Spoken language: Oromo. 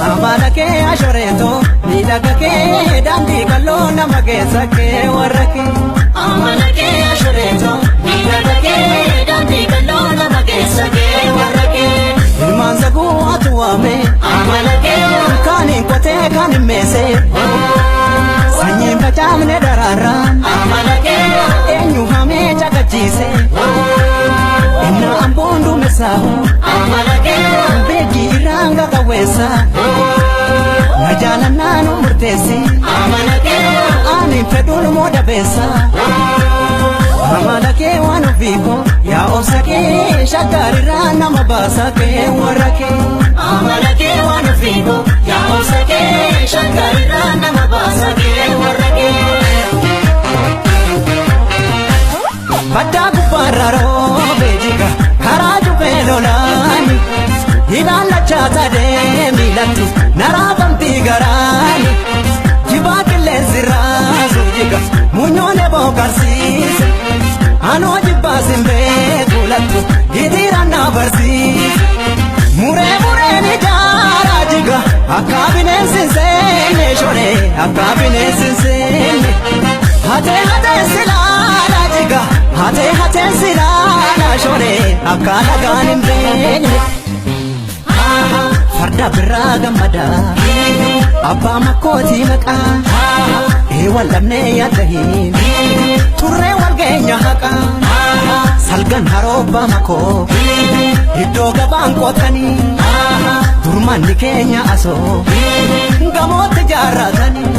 Amala kee ashoreeto miidhaga kee daandii qalloo nama keessa kee warra kee. Amala kee ashoreeto miidhaga kee daandii qalloo nama keessa kee warra kee. Ilmaan zaguu atu waame Amala kee kaaniin qotee kaan hin meese sanyiin facaafne daraaraan amala kee eenyu hamee caqachiise inna amboon duumessaahu amala kee beekii irraan qaqawweessa na jaalannaa nu murteessi amala kee ani fedhuun moo dabeessa. Amala kee waan ofiiko yaa obsa kee shaggarirraa nama baasa kee warra kee. Amala kee waan ofiiko yaa obsa kee shaggarirraa nama baasa kee warra kee. Baddaa gubbaarra roobee jiga karaa jubee lolaani ilaallachaa sadee miilatti naraafamtii garaani jibaa qilleensi raasu jiga munyoon eboo qarsiise anoo jibbaa simbee kuulattu hiriiraan na barsiise muree mureen ijaaraa jiga akka bineensi hin seenne shoree akka bineensi hin seenne hatee hatee silaala jiga hatee hatee silaala shoree akka lagaan hin beekne. Farda birraa gammada abbaa makkootii maqaa eewwan lamnee yaaddahiin turree wal geenya haqaa salgan haroobbaa makoo iddoo gabaan qotanii durmanni keenya asoo gamootti jaarratanii.